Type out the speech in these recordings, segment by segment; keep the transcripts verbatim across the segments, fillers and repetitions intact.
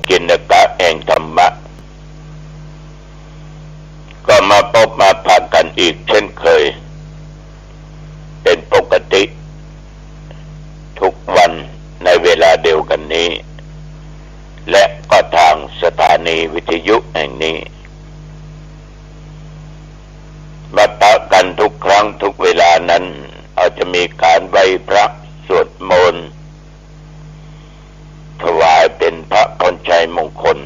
กิณกะแห่งธรรมะ ก็มาปะมาปะกั๋นอีกเช่นเคย เป๋นปกติ ทุกวันในเวลาเดียวกั๋นนี้ และก็ตางสถานีวิทยุแห่งนี้ มาปะกั๋นทุกครั้งทุกเวลานั้น อาจจะมีก๋านไหว้พระสวดมนต์ ถวายเป๋นพระพรชัยมงคล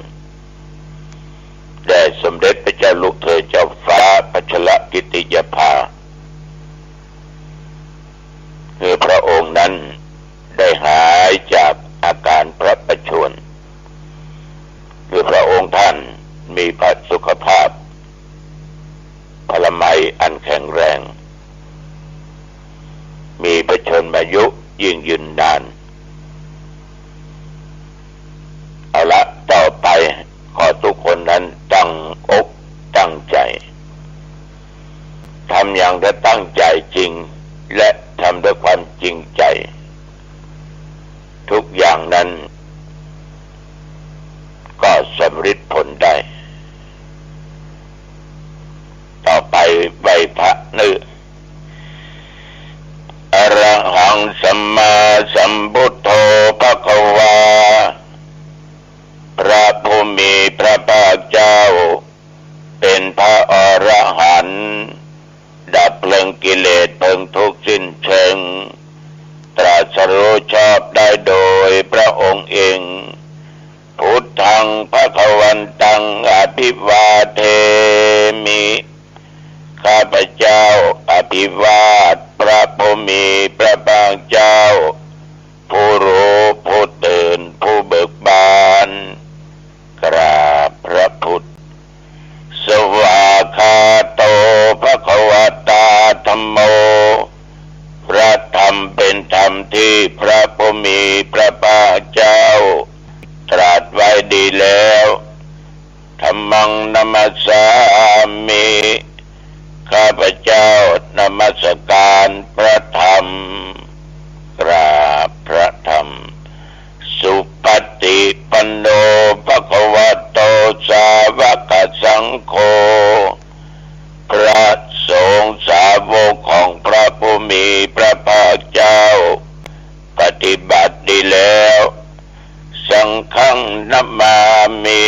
แด่สมเด็จพระเจ้าลูกเธอเจ้าฟ้าพัชรกิติยาภา หื้อพระองค์นั้นได้หายจากอาก๋านพระประชวร หื้อพระองค์ท่านมีพระสุขภาพ พลามัยอันแข็งแรง มีพระชนมายุยิ่งยืนนาน เอาละ ต่อไปขอทุกคนนั้นตั้งอกตั้งใจ๋ ทำอย่างจะตั้งใจ๋จริง และทำด้วยความจริงใจ๋ ทุกอย่างนั้นก็สำเร็จผลได้ ต่อไปไหว้พระเนาะ อะระหังสัมมาสัมพุทโธภะคะวา พระผู้มีพระภาคเจ้า เป๋นพระอรหันต์ ดับเพลิงกิเลสเพลิงทุกข์สิ้นเชิง ตรัสรู้ชอบได้โดยพระองค์เอง พุทธังภะคะวันตังอะภิวาเทมิ ข้าพเจ้าอภิวาทพระผู้มีพระภาคเจ้า ผู้รู้ผู้ตื่นผู้เบิกบาน กราบพระพุทธ สวากขาโตภะคะวะตาธัมโม พระธรรมเป๋นธรรมที่พระผู้มีพระภาคเจ้าตรัสไว้ดีแล้ว ธัมมังนะมัสสามิ ข้าพเจ้านมัสการพระธรรม กราบพระธรรม สุปฏิปันโนภะคะวะโตสาวกสังโฆ พระสงฆ์สาวกของพระผู้มีพระภาคเจ้า ปฏิบัติดีแล้ว สังฆังนะมามิ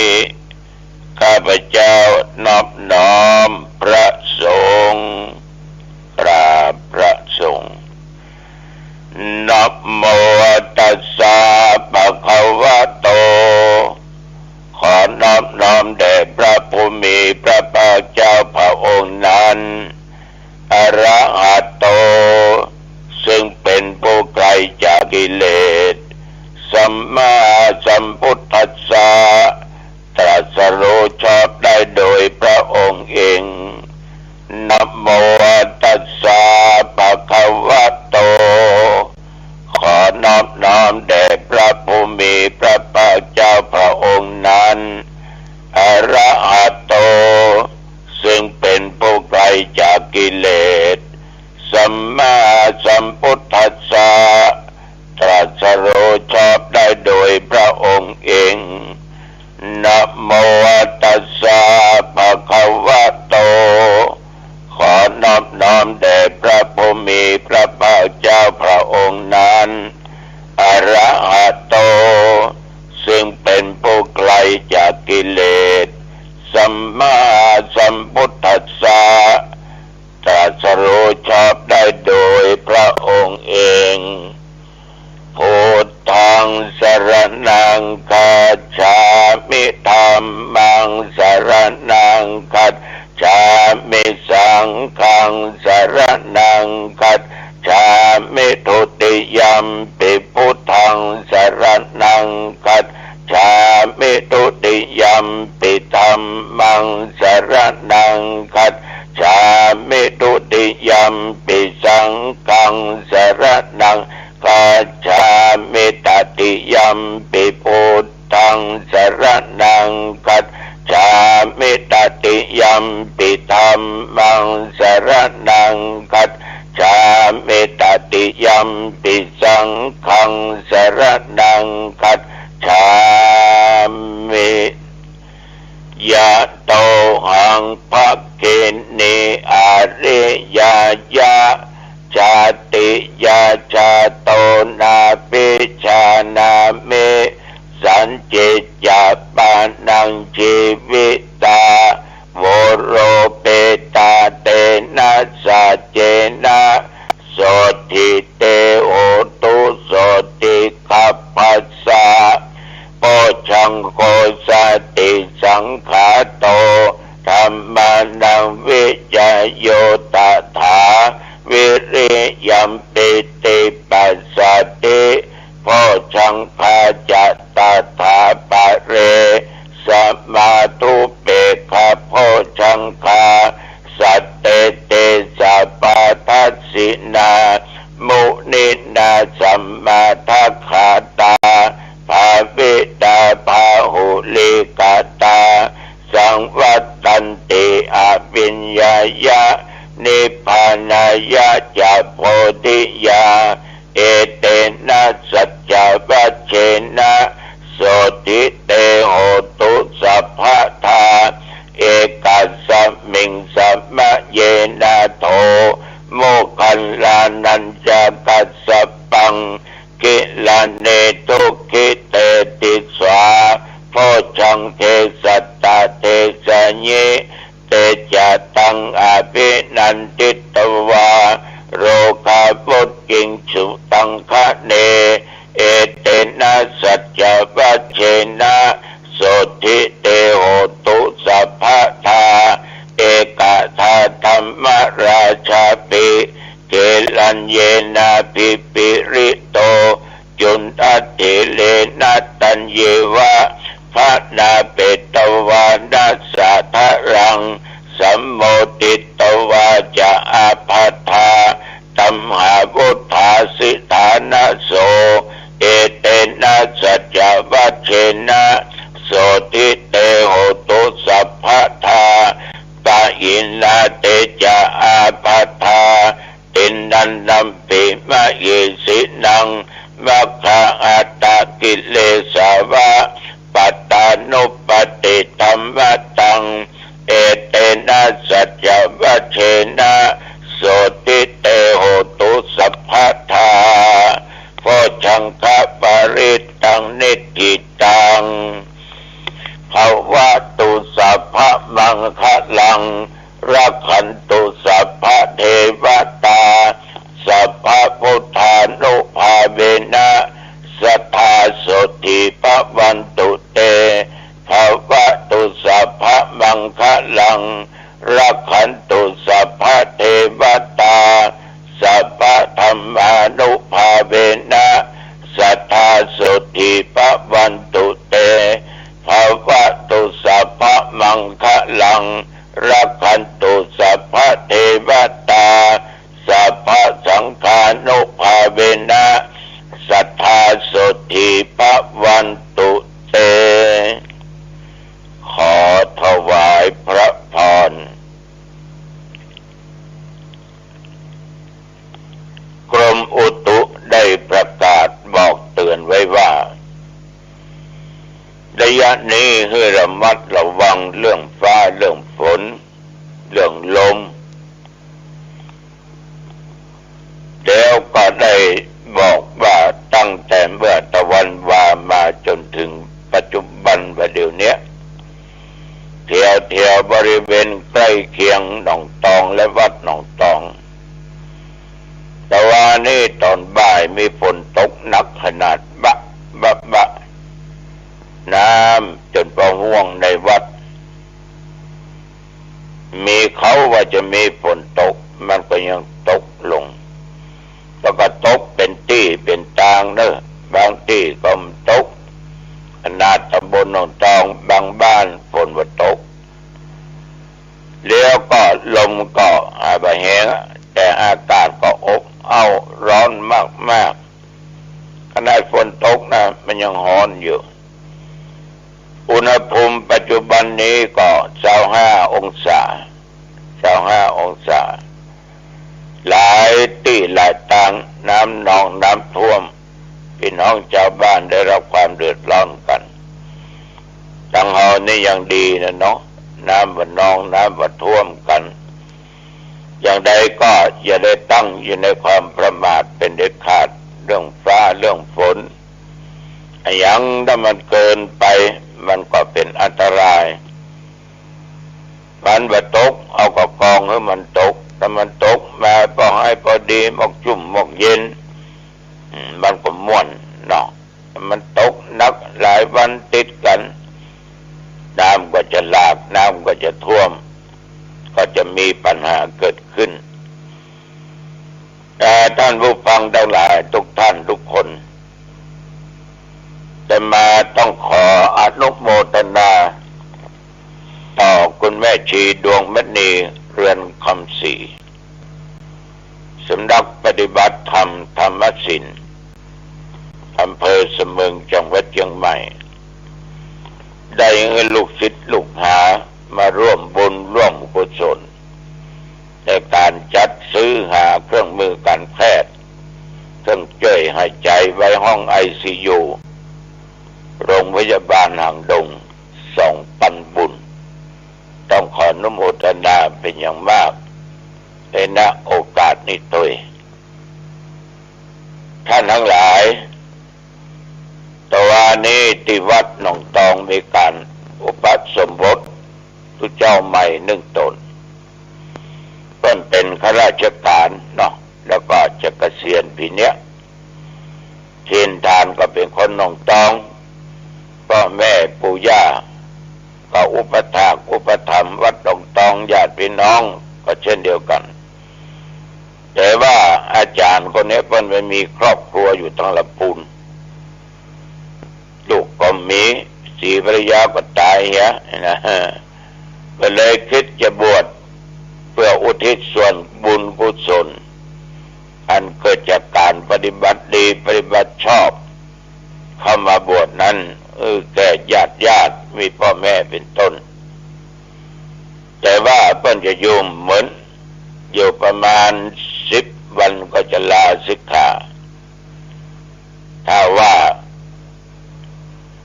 ข้าพเจ้านอบน้อมพระสงฆ์ กราบพระสงฆ์ นะโมตัสสะภะคะวะโต ขอนอบน้อมแด่พระผู้มีพระภาคเจ้าพระองค์นั้น อะระหะโต ซึ่งเป๋นผู้ไกลจากกิเลส สัมมาสัมพุทธัสสะ ตรัสรู้ชอบได้โดยพระองค์เอง นะโมตัสสะภะคะวะโต ขอนอบน้อมแด่พระผู้มีพระภาคเจ้าพระองค์นั้น อะระหะโต ซึ่งเป๋นผู้ไกลจากกิเลส สัมมาสัมพุทธัสสะ ตรัสรู้ชอบได้โดยพระองค์เอง นะโมตัสสะภะคะวะโต ขอนอบน้อมแด่พระผู้มีพระภาคเจ้าพระองค์นั้น อะระหะโต ซึ่งเป๋นผู้ไกลจากกิเลส สัมมาสัมพุทธัสสะ ตรัสรู้ชอบได้โดยพระองค์เอง พุทธังสรณังคัจฉามิ ธัมมังสรณังคัจฉามิ สังฆังสรณังคัจฉามิ ทุติยัมปิพุทธังสรณังคัจฉามิ ทุติยัมปิธัมมังสรณังคัจฉามิ ทุติยัมปิสังฆังสรณังคัจฉามิ ตติยัมปิพุทธังสรณังคัจฉามิ ตติยัมปิธัมมังสรณังคัจฉามิ ตติยัมปิสังฆังสรณังคัจฉา ภะคินี อาริยายะ ชาติยา ชาโต นาภิชานามิ สัญญิจจะ ปะนัง จีวิตา โวโรเปตา เตนะ สัจเจนะ โสตถิ เต โหตุ โสตถิคัพพะสสะ โพชฌังโค สติสังขาโต ธัมมานัง วิจโย ตถา วิริยัม ปีติปัสสัทธิ โพชฌังคาจะ ตถาปะเร สมาธุเปกขะโพชฌังคา สัตเต เต สะ ปาทัสสินา มุนินา สัมมาทักขาตา ภาวิตา พาหุลีกตา สังวัตตันติ อภิญญายะ นิพพานายะ จะ โพธิยา เอเตนะ สัจจวัจเจนะ โสตถิ เต โหตุ สัพพะทา เอกัสสะมิง สะมะเยนะ โถ โมคคัลลานัญจะกัสสะปัง กิลาเน ทุกขิเต ติสสา โพชฌังเข สัตตะเทสะยิ เตจะตัง อภินันทิตวา โรคาวุจจิง สุตังคะเน เอเตนะ สัจจวัจเจนะ โสตถิ เต โหตุ สัพพะทา เอกทา ธัมมราชาปิ กิลัญเยนาภิปริโต จุณฑัฏฐิเรนะ ตัญเยวะ พะนาเปตวานะ สะทะรัง สัมโมทิตวาจะ อาภัฏฐา ตัมหาวุฏฐาสิฐานะโส เอเตนะ สัจจวัจเจนะ โสตถิ เต โหตุ สัพพะทา ปะหินา เตจะ อาภัฏฐา ติณณันนัมปิ มะเหสินัง มัคคะอัตตะกิเลสาวะ ปัตตานุปัตติธัมมะตัง เอเตนะ สัจจวัจเจนะ โสตถิ เต โหตุ สัพพะทา โพชฌังคะปะริตตัง นิกขิตัง ภะวะตุ สัพพะมังคะลัง รักขันตุ สัพพะเทวะตา สัพพะพุทธานุภาเวนะ สัตถา โสตถิ ภะวันตุ เต ภะวะตุ สัพพะมังคะลัง รักขันตุ สัพพะเทวะตา สัพพะธัมมานุภาเวนะ สัตถา โสตถิ ภะวันตุ เต ภะวะตุ สัพพะมังคะลัง รักขันตุ สัพพะเทวะตา สัพพะสังฆานุภาเวนะ สัตถา โสตถิ ภะวันตุ เต ขอถวายพระพร กรมอุตุได้ประกาศบอกเตือนไว้ว่า ระยะนี้หื้อระมัดระวังเรื่องฟ้าเรื่องฝน เรื่องลม แล้วก็ได้บอกว่าตั้งแต่เมื่อตะวันวามาจนถึงปัจจุบันว่าเดี๋ยวเนี้ย แถวแถวบริเวณใกล้เคียงหนองตองและวัดหนองตอง ตะวานี้ตอนบ่ายมีฝนตกหนักขนาดบะบะบะ น้ำจนประห้วงในวัด มีเขาว่าจะมีฝนตก มันก็ยังตกลง แล้วก็ตกเป็นตี้เป็นตางเนอะ บางตี้ก็ตก ขนาดตำบลหนองตองบางบ้านฝนว่าตก แล้วก็ลมก็อาบะแหง แต่อากาศก็อบอ้าวร้อนมากๆ ขนาดฝนตกนะ มันยังฮ้อนอยู่ อุณหภูมิปัจจุบันนี้ก็ซาวห้าองศา ซาวห้าองศา หลายตี้หลายตางน้ำนองน้ำท่วม พี่น้องชาวบ้านได้รับความเดือดร้อนกัน ตังเฮานี่ยังดีนะเนาะ น้ำบ่านอง น้ำบ่าท่วมกั๋น อย่างใดก็อย่าได้ตั้งอยู่ในความประมาทเป๋นเด็ดขาด เรื่องฟ้าเรื่องฝน อะหยังถ้ามันเกินไป มันก็เป๋นอันตราย มันบ่ตก เอาก็กองหื้อมันตก ถ้ามันตกมาปอหื้อปอดี หมอกจุ่มหมอกเย็น อืม มันก็ม่วนเนาะ มันตกหนักหลายวันติดกั๋น น้ำก็จะหลาก น้ำก็จะท่วม ก็จะมีปัญหาเกิดขึ้น แต่ท่านผู้ฟังตังหลายทุกท่านทุกคน อาตมาต้องขออนุโมทนาต่อคุณแม่ชีดวงมณี เรือนคำศรี สำนักปฏิบัติธรรมธรรมศิลป์ อำเภอเสมิง จังหวัดเชียงใหม่ ได้หื้อลูกศิษย์ลูกหามาร่วมบุญร่วมกุศล ในก๋านจัดซื้อหาเครื่องมือก๋านแพทย์ เครื่องจ้วยหายใจ๋ไว้ห้องไอซียู โรงพยาบาลหางดง สองปันบุญ ต้องขออนุโมทนาเป๋นอย่างมากในณโอกาสนี้ตวย ท่านตังหลาย ตะวานี้ตี้วัดหนองตองมีก๋านอุปสมบทตุ๊เจ้าใหม่นึ่งต๋น เปิ้นเป๋นข้าราชก๋านเนาะ แล้วก็จะเกษียณปี๋เนี้ย ถิ่นฐานก็เป๋นคนหนองตอง ป้อแม่ปู่ย่าก็อุปถากอุปถัมภ์วัดหนองตอง ญาติปี้น้องก็เช่นเดียวกั๋น แต่ว่าอาจ๋ารย์คนนี้เปิ้นไปมีครอบครัวอยู่ตางลำปูน ลูกก็มี ศรีภรรยาก็ต๋ายเหียนะ ก็เลยกึ๊ดจะบวชเปื้ออุทิศส่วนบุญกุศล อันเกิดจากก๋านปฏิบัติดีปฏิบัติชอบ เข้ามาบวชนั้น เออ แก่ญาติญาติ มีป้อแม่เป๋นต้น แต่ว่าเปิ้นจะอยู่บ่เหมือน อยู่ประมาณสิบวันก็จะลาสิกขา ถ้าว่า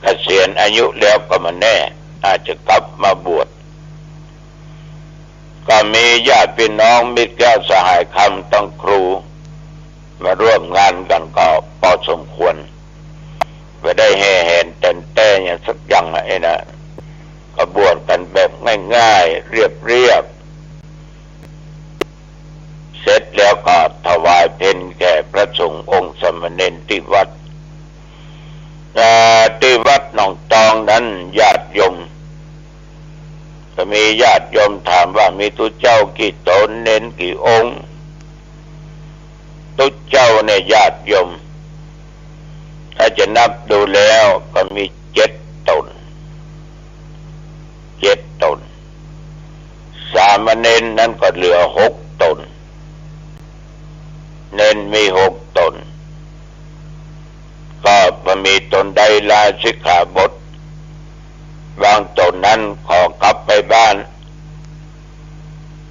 เกษียณอายุแล้วก็บ่แน่ อาจจะกลับมาบวช ก็มีญาติปี้น้องมิตรแก้วสหายคำตังครู มาร่วมงานกั๋นก็ปอสมควร บ่ได้แห่แหนแต๋นแต๊หยังสักอย่างอะ ไอ้นะ ก็บวชกั๋นแบบง่ายๆ เรียบๆ เสร็จแล้วก็ถวายเพลแก่พระสงฆ์องค์สามเณรตี้วัด เอ่อ ตี้วัดหนองตองนั้นญาติโยม ก็มีญาติโยมถามว่ามีตุ๊เจ้ากี่ต๋น เณรกี่องค์ ตุ๊เจ้าเนี่ยญาติโยม ถ้าจะนับดูแล้วก็มีเจ็ดต๋น เจ็ดต๋น สามเณรนั้นก็เหลือหกต๋น เณรมีหกต๋น ก็บ่มีต๋นใดลาสิกขาบท บางต๋นนั้นขอกลับไปบ้าน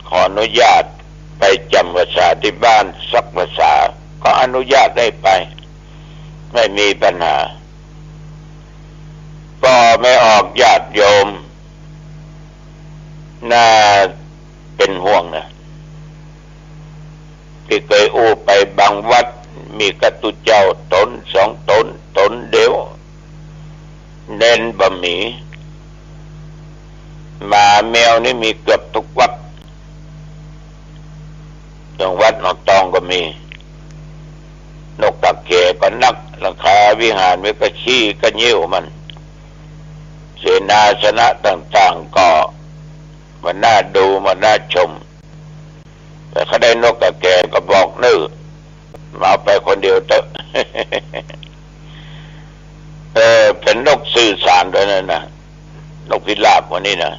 ขออนุญาตไปจ๋ำพรรษาตี้บ้านสักพรรษา ก็อนุญาตหื้อไป ไม่มีปัญหา ปอไม่ออก ญาติโยมน่าเป๋นห่วงนะ ตี้เกยอู้ไปบางวัดมีก้าตุ๊เจ้าต๋นสองต๋น ต๋นเดียว เณรบ่มี หมาแมวนี่มีเกือบทุกวัด อย่างวัดหนองตองก็มี นกกาแขก็นัก หลังคาวิหารมีก้าขี้ก้าเยี่ยวมัน เสนาสนะต่างๆ ก็มันน่าดูมันน่าชม แต่เขาได้นกกาแขก็บอกเน่อ มาเอาไปคนเดียวเต๊อะ เออ เป๋นนกสื่อสารตวยนั่นนะ นกพิราบพวกนี้นะ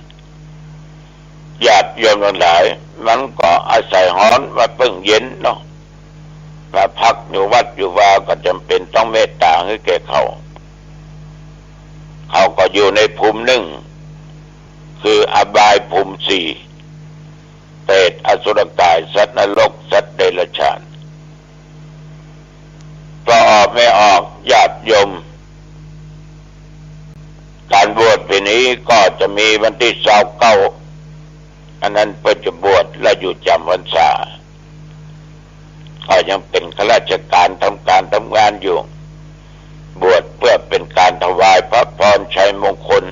ญาติโยมตังหลาย มันก็อาศัยฮ้อนมาเปิ้งเย็นเนาะ มาพักอยู่วัดอยู่วาก็จ๋ำเป๋นต้องเมตต๋าหื้อแก่เขา เขาก็อยู่ในภูมินึ่ง คืออบายภูมิสี่ เปรต อสุรกาย สัตว์นรก สัตว์เดรัจฉาน ปอออกไม่ออก ญาติโยม การบวชปี๋นี้ก็จะมีวันตี้ซาวเก้า อันนั้นเปิ้นจะบวชและอยู่จ๋ำพรรษา ก็ยังเป๋นข้าราชก๋านทำก๋านทำงานอยู่ บวชเปื้อเป๋นก๋านถวายพระพรชัยมงคล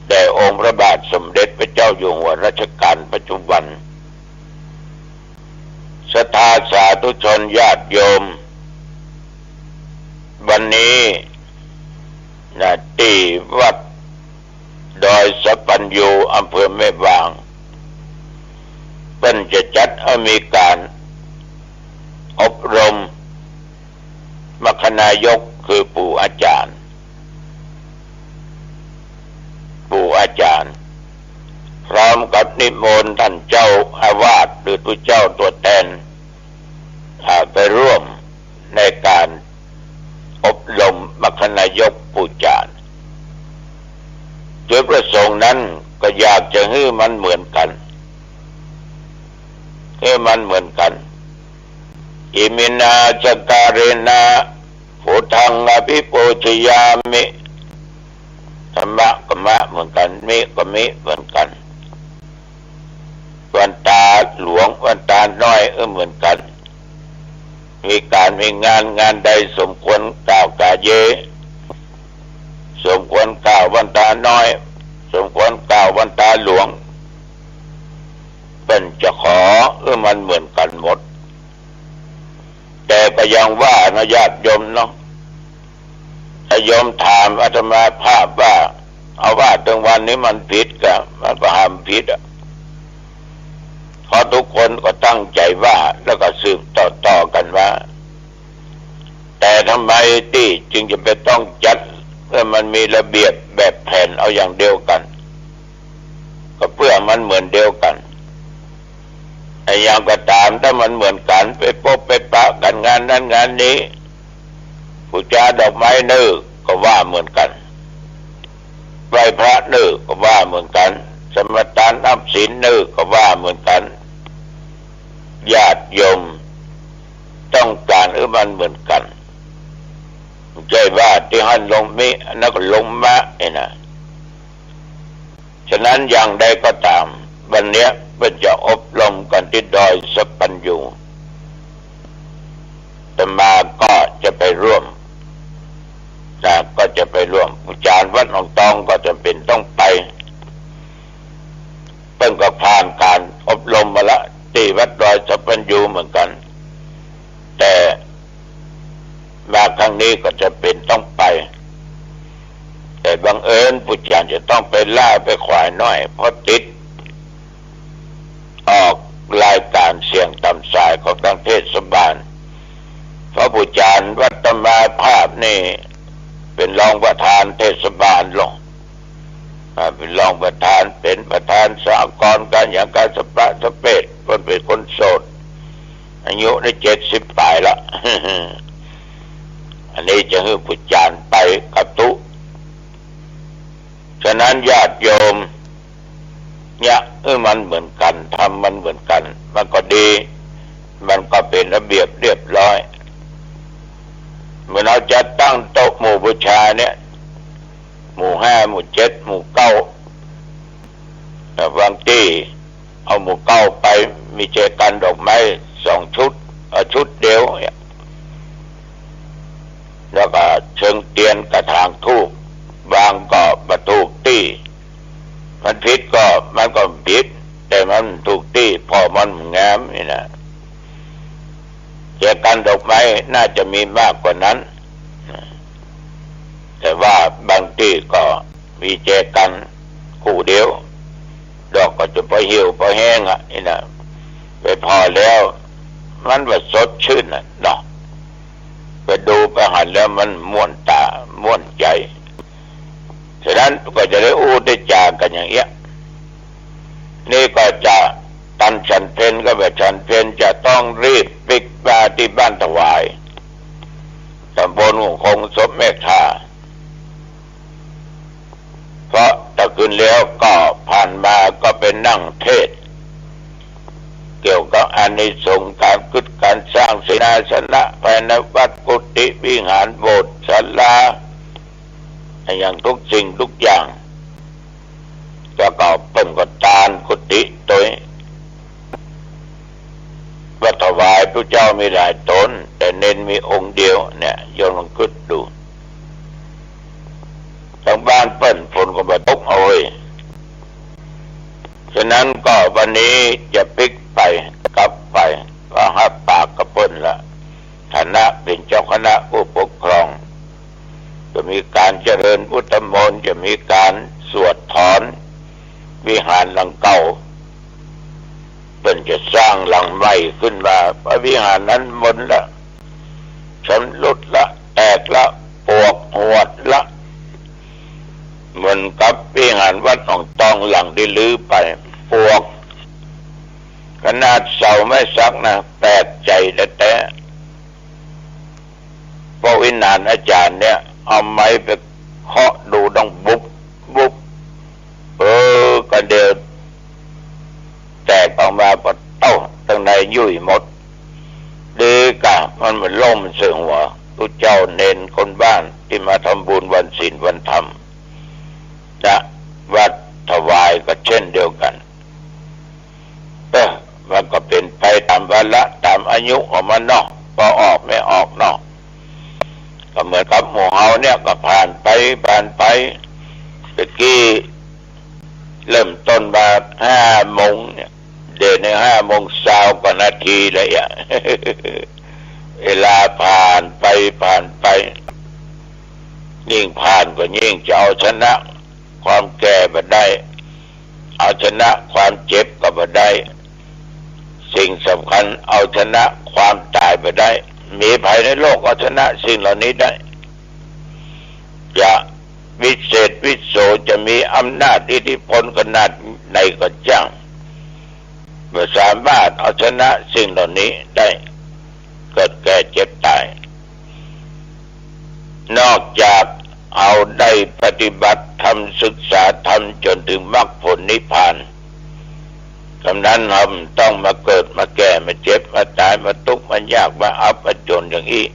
แด่องค์พระบาทสมเด็จพระเจ้าอยู่หัวรัชกาลปัจจุบัน ศรัทธาสาธุชนญาติโยม วันนี้นะ ตี้วัดดอยสัพพัญญู อำเภอแม่วาง เปิ้นจะจัดหื้อมีก๋านอบรมมัคคนายก คือปู่อาจ๋ารย์ ปู่อาจ๋ารย์ พร้อมกับนิมนต์ต้านเจ้าอาวาสหรือตุ๊เจ้าตั๋วแตน อ่า ไปร่วมในก๋านอบรมมัคคนายกปู่จ๋ารย์ จุดประสงค์นั้นก็อยากจะหื้อมันเหมือนกั๋น หื้อมันเหมือนกั๋น อิมินาสักการะนะ พุทธังอภิปูชยามิ ธัมมะก็มะเหมือนกั๋น มิก็มิเหมือนกั๋น วันต๋าหลวง วันต๋าน้อย เออ เหมือนกั๋น มีก๋านมีงาน งานใดสมควรกล่าวก๋าเย้ สมควรกล่าววันต๋าน้อย สมควรกล่าววันต๋าหลวง เปิ้นจะขอหื้อมันเหมือนกั๋นหมด แต่ก็ยังว่านะญาติโยมเนาะ ถ้าโยมถามอาตมาภาพว่า เอาว่าตึงวันนี้มันผิดกะ มันก็หาบ่ผิดอะ เพราะทุกคนก็ตั้งใจ๋ว่า แล้วก็สืบต่อๆ กั๋นว่า แต่ทำไมตี้จึงจะไปต้องจัดหื้อมันมีระเบียบแบบแผนเอาอย่างเดียวกั๋น ก็เปื้อมันเหมือนเดียวกั๋น แต่อย่างก็ต๋าม ถ้ามันเหมือนกั๋น ไปปบไปปะกั๋นงานนั้นงานนี้ ปู๋จาดอกไม้เน่อก็ว่าเหมือนกั๋น ไหว้พระเน่อก็ว่าเหมือนกั๋น สมาทานนับศีลเน่อก็ว่าเหมือนกั๋น ญาติโยมต้องก๋านหื้อมันเหมือนกั๋น บ่ใจ้ว่าตี้หั้นลงมิ อันนั้นก็ลงมะ ไอ้นะ ฉะนั้นอย่างใดก็ต๋าม วันเนี้ยเปิ้นจะอบรมกั๋นตี้ดอยสัพพัญญู อาตมาก็จะไปร่วมนะ ก็จะไปร่วม ปู่จ๋ารย์วัดหนองตองก็จ๋ำเป๋นต้องไป เปิ้นก็ผ่านก๋านอบรมมาละ ตี้วัดดอยสัพพัญญูเหมือนกั๋น แต่มาครั้งนี้ก็จ๋ำเป๋นต้องไป แต่บังเอิญปู่จ๋ารย์จะต้องไปล่าไปขวายหน้อย เพราะติดออกรายก๋านเสียงต๋ามสายของตางเทศบาล เพราะปู่จ๋ารย์วัดธรรมาภาพนี่เป๋นรองประธานเทศบาลลอ อ่า เป๋นรองประธาน เป๋นประธานสหกรณ์ก๋านหยังก๋านสะปะสะเปด เปิ้นเป๋นคนโสด อายุได้เจ็ดสิบป๋ายละ อันนี้จะหื้อปู่จ๋ารย์ไปกับตุ๊ ฉะนั้นญาติโยม เยียะหื้อมันเหมือนกั๋น ทำมันเหมือนกั๋น มันก็ดี มันก็เป๋นระเบียบเรียบร้อย เหมือนเฮาจะตั้งโต๊ะหมู่บูชาเนี่ย หมู่ห้า หมู่เจ็ด หมู่เก้า แต่บางตี้เอาหมู่เก้าไป มีแจกัณฑ์ดอกไม้สองชุด เอาชุดเดียวเนี่ย แล้วก็เชิงเตียนกระถางธูป วางก็บ่ถูกตี้ มันผิดก็ มันก็ผิด แต่มันถูกตี้ ผ่อมันงามนี่นะ แจกัณฑ์ดอกไม้น่าจะมีมากกว่านั้น แต่ว่าบางตี้ก็มีแจกัณฑ์คู่เดียว ดอกก็จะผ่อเหี่ยวผ่อแห้งอะนี่นะ ไปผ่อแล้วมันบ่สดชื่นอะเนาะ ไปดูไปหันแล้วมันม่วนต๋าม่วนใจ๋ ฉะนั้นก็จะได้อู้ได้จ๋ากั๋นอย่างเอี้ย นี่ก็จะตันฉันเพลก็ว่าฉันเพลจะต้องรีบปิ๊กปาตี้บ้านถวาย ต๋ำบลหุงคงศพแม่ข่า เพราะตะกึ๋นแล้วก็ผ่านมาก็ไปนั่งเทศน์ เกี่ยวกับอานิสงส์ก๋านกึ๊ดก๋านสร้างเสนาสนะภายในวัดกุฏิวิหารโบสถ์ศาลา อะหยัง กู้สิ่งกู้อย่าง แล้วก็เปิ้นก็ตานกุฏิตวย ว่าถวายพระเจ้ามีหลายต๋น แต่เณรมีองค์เดียวเนี่ย โยมลองกึ๊ดดู ตังบ้านเปิ้นฝนก็บ่ตกเอาเว้ย ฉะนั้นก็วันนี้จะปิ๊กไปกลับไป ก็ฮับปากกับเปิ้นละ ฐานะเป๋นเจ้าคณะผู้ปกครอง จะมีก๋านเจริญพุทธมนต์ จะมีก๋านสวดถอนวิหารหลังเก่า เปิ้นจะสร้างหลังใหม่ขึ้นมา เพราะวิหารนั้นมนละ ชำรุดละ แตกละ ปวกหวดละ เหมือนกับวิหารวัดหนองตองหลังตี้รื้อไป ปวก ขนาดเสาไม้สักนะ แปลกใจ๋แต๊ๆ เพราะวิหารอาจ๋ารย์เนี่ย เอาไม้ไปเคาะดูดังบุบ บุบ เออ ก็เดี๋ยวแตกออกมา ปะเต๊า ตังในยุ่ยหมด ดีกะมันบ่ล้มใส่หัว ตุ๊เจ้าเณรคนบ้านตี้มาทำบุญวันศีลวันธรรม นะ วัดถวายก็เช่นเดียวกั๋น เออ มันก็เป๋นไปต๋ามวาระ ต๋ามอายุของมันเนาะ ปอออกแม่ออกเนาะ ก็เหมือนกับหมู่เฮาเนี่ย ก็ผ่านไป ผ่านไป ตะกี้เริ่มต้นมาห้าโมงเนี่ย เดี๋ยวนี้ห้าโมงซาวกว่านาทีแล้วอะ เวลาผ่านไป ผ่านไป ยิ่งผ่านก็ยิ่งจะเอาชนะความแก่บ่ได้ เอาชนะความเจ็บก็บ่ได้ สิ่งสำคัญเอาชนะความต๋ายบ่ได้ มีใผในโลกเอาชนะสิ่งเหล่านี้ได้ จะวิเศษวิโส จะมีอำนาจอิทธิพลขนาดไหนก็จ้าง บ่สามารถเอาชนะสิ่งเหล่านี้ได้ เกิดแก่เจ็บต๋าย นอกจากเฮาได้ปฏิบัติธรรม ศึกษาธรรมจ๋นเถิงมรรคผลนิพพาน กำนั้นเฮาบ่ต้องมาเกิด มาแก่ มาเจ็บ มาต๋าย มาตุ๊กข์ มายาก มาอับ มาจ๋นอย่างอี้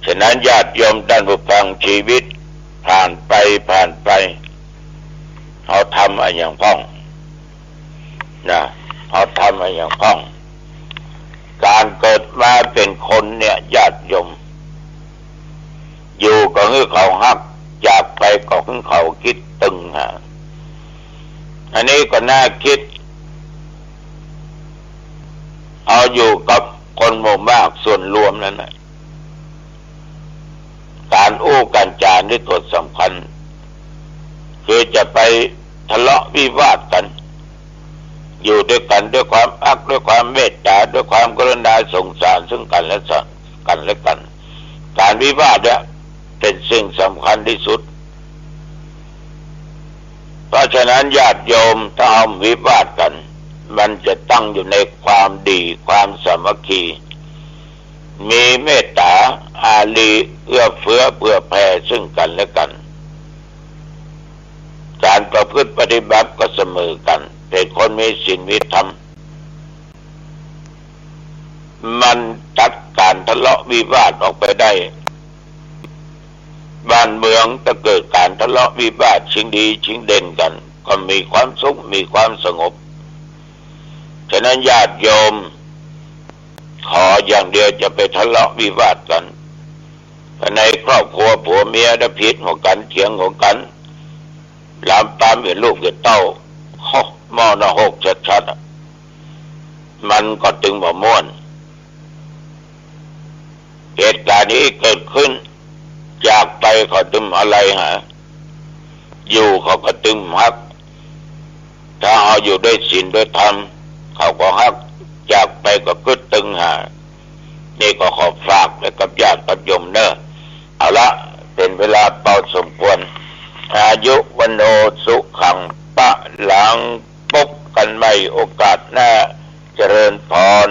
ฉะนั้นญาติโยมต้านผู้ฟัง ชีวิตผ่านไป ผ่านไป เฮาทำอะหยังพ่อง นะ เฮาทำอะหยังพ่อง ก๋านเกิดมาเป๋นคนเนี่ย ญาติโยม อยู่ก็หื้อเขาฮัก จากไปก็หื้อเขากึ๊ดตึงหา อันนี้ก็น่ากึ๊ด เอาอยู่กับคนหมู่มากส่วนรวมนั้นน่ะ ก๋านอู้ก๋านจ๋านี่ตั๋วสำคัญ คือจะไปทะเลาะวิวาทกั๋น อยู่ตวยกั๋นตวยความฮัก ตวยความเมตต๋า ตวยความกรุณาสงสารซึ่งกั๋นและสัน กั๋นและกั๋น ก๋านวิวาทเนี่ยเป๋นสิ่งสำคัญตี้สุด เพราะฉะนั้นญาติโยม ถ้าเฮาวิวาทกั๋น มันจะตั้งอยู่ในความดี ความสามัคคี มีเมตต๋า อารี เอื้อเฟื้อเผื่อแผ่ซึ่งกั๋นและกั๋น ก๋านประพฤติปฏิบัติก็เสมอกั๋น เป๋นคนมีศีลมีธรรม มันตัดก๋านทะเลาะวิวาทออกไปได้ บ้านเมืองถ้าเกิดก๋านทะเลาะวิวาท ชิงดีชิงเด่นกั๋น ก็มีความสุข มีความสงบ ฉะนั้นญาติโยม ขออย่างเดียวจะไปทะเลาะวิวาทกั๋น ภายในครอบครัวผัวเมียถ้าผิดหัวกั๋น เถียงหัวกั๋น ลามปามเยียะลูกเยียะเต้า โฮ หม้อนรกชัดๆ อะ มันก็ตึงบ่ม่วน เหตุก๋ารณ์นี้เกิดขึ้น จากไปเขาตึงบ่อะไรหา อยู่เขาก็ตึงบ่ฮัก ถ้าเฮาอยู่ด้วยศีลด้วยธรรม เขาก็ฮัก จากไปก็กึ๊ดตึงหา นี่ก็ขอฝากไว้กับญาติกับโยมเน่อ เอาละ เป๋นเวลาเป๋าสมควร อายุ วัณโณ สุขัง พลัง ปบกั๋นใหม่โอกาสหน้า เจริญพร